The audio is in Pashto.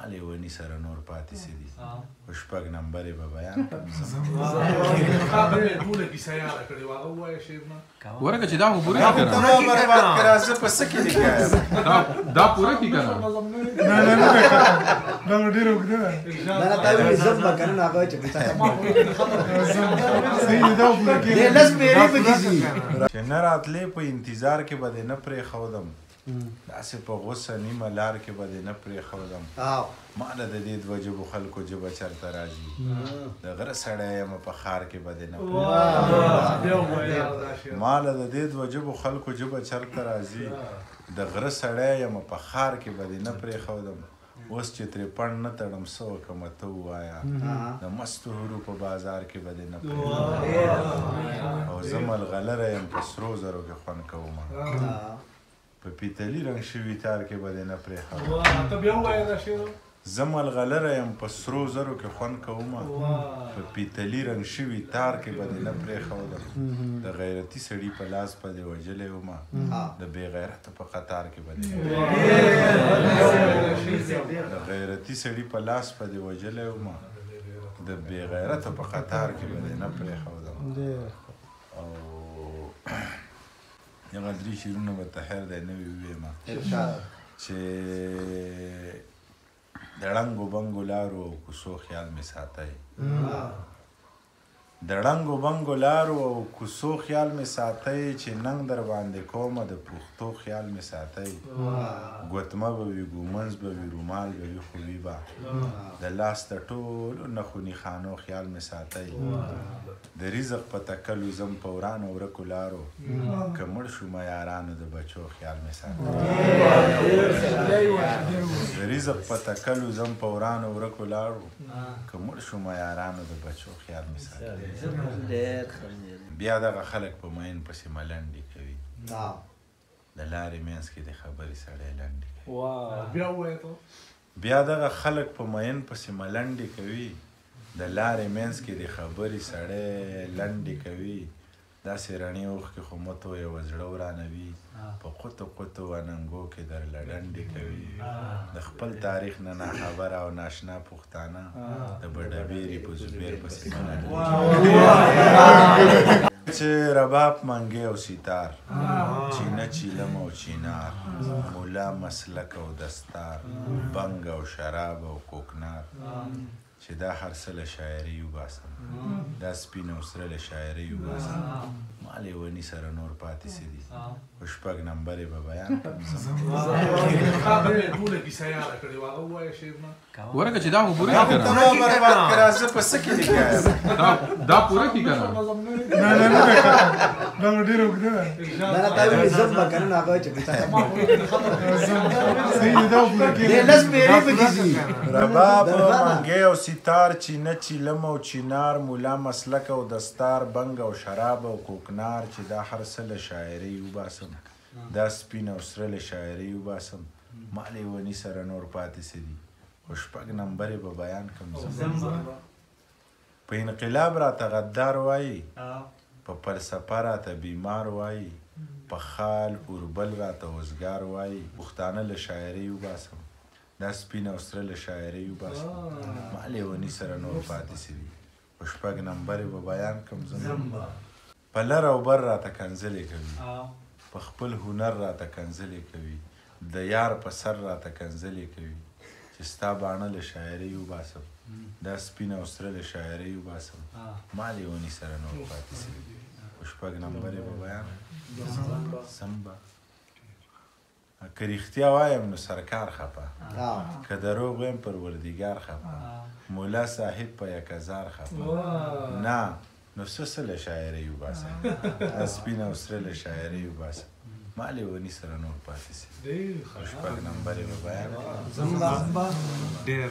ما لیوني سره نور پاتې څه دي، خو شپږ نمبرې به بیان کړم. ورکه چې دا خو پوره کی کنه، زه په څه کې لیکم؟ دا پوره کی کنه؟ نه نه نه، دا ډېر اوږده ده. نه نه، تا ویلي زم به کنه، هغه چې صحیح دا پوره کېږي، لس پیرې پکې ځي. چې نه راتلې په انتظار کې به دې نه پرېښودم، داسې په غوسه نیمه لار کې به دې نه پرېښودم. ما له د دې دوه ژبو خلکو ژبه چېرته راځي، د غره سړی یم په ښار کې به دې نه پرېښودم. ما له د دې دوه ژبو خلکو ژبه چېرته راځي، د غره سړی یم په ښار کې به دې نه پرېښودم. اوس چې ترې پڼ نه تړم څه وکړم ته ووایه، د مستو حورو په بازار کې به دې نه پرېښودم. او زه ملغلره یم په سرو زرو کې خوند کوم، په پیتلي رنګ شوي تار کې به دې نه پرېښودم. زه ملغلره یم په سرو زرو کې خوند کوم، په پیتلي رنګ شوي تار کې به دې نه پرېښودم. د غیرتي سړي په لاس به دې وژلی وم، د بې غیرته په قطار کې به دې نه پرېښودم. د غیرتي سړي په لاس به دې وژلی وم، د بې غیرته په قطار کې به دې نه پرېښودم. او دغه درې شعرونه به ته خیر دی نوي ووایم، چې د ړنګو بنګو لارو او کوڅو خیال مې ساتئ، د ړنګو بنګو لارو او کوڅو خیال مې ساتئ، چې ننګ در باندې کومه د پښتو خیال مې ساتئ. ګوتمه به وي، ګومنځ به وي، رومال به وي، خو وي به د لاس د ټولو نښو نښانو خیال مې ساتئ. د رزق په تکلو ځم په ورانو ورکو لارو، که مړ شومه یارانو د بچو خیال مې ساتئ. د رزق په تکلو ځم په ورانو ورکو لارو، که مړ شومه یارانو د بچو خیال مې ساتئ. بیا دغه خلک په مین پسې ملنډې کوي، د لارې منځ کې د خبرې سړی لنډې کوي. بیا دغه خلک په مین پسې ملنډې کوي، د لارې منځ کې د خبرې سړی لنډې کوي. داسې رڼې اوښکې خو مه تویوه زړه ورانوي، په قطو قطو اننګو کې درله ډنډې کوي. د خپل تاریخ نه ناخبره او ناشنا پښتانه د بډبېرې په زبیر پسې ملنډې. چې رباب منګی او سیتار، چینه چیلم او چینار، ملا مسلک او دستار، بنګ او شراب او کوکنار، چې دا هر څه له شاعرۍ وباسم، دا سپین او سره له شاعرۍ وباسم. ما لیوني سره نور پاتې څه دي، خو شپږ نمبرې به بیان کړم. ورکه چې دا خو پوره کی کنه، زه په څه کې لیکم؟ دا پوره کی کنه؟ نه نه نه، دا ډېر اوږده ده. نه نه، تا ویلي زم به کنه، هغه چې صحیح دا پوره کېږي، لس پیرې پکې ځي. رباب منګی او سیتار، چینه چیلم او چینار، ملا مسلک او دستار، بنګ او شراب او کوکنار، چې دا هر څه له شاعرۍ وباسم، دا سپین او سره له شاعرۍ وباسم. ما لیوني سره نور پاتې څه دي، خو شپږ نمبرې به بیان کړم. په انقلاب راته غدار وایي، په فلسفه راته بیمار وایي، په خال اوربل راته وزګار وایي. پښتانه له شاعرۍ وباسم، دا سپین او سره له شاعرۍ وباسم. ما لیوني سره نور پاتې څه دي، خو شپږ نمبرې به بیان کړم. زه په لر او بر راته کنځلې کوي، په خپل هنر راته کنځلې کوي، د یار په سر راته کنځلې کوي، چې ستا باڼه له شاعرۍ وباسم، دا سپین او سره له شاعرۍ وباسم. ما لیوني سره نور پاتې څه دي، خو شپږ نمبرې به بیان سم به. که رښتیا وایم نو سرکار خپه، که دروغ وایم پروردګار خپه، مولا صاحب په یک هزار خپه. نه نو څه څه له شاعرۍ وباسم، دا سپین او سره له شاعرۍ وباسم. ما لیوني سره نور پاتې سي، شپږ نمبرې به بیان کړم. ډېر.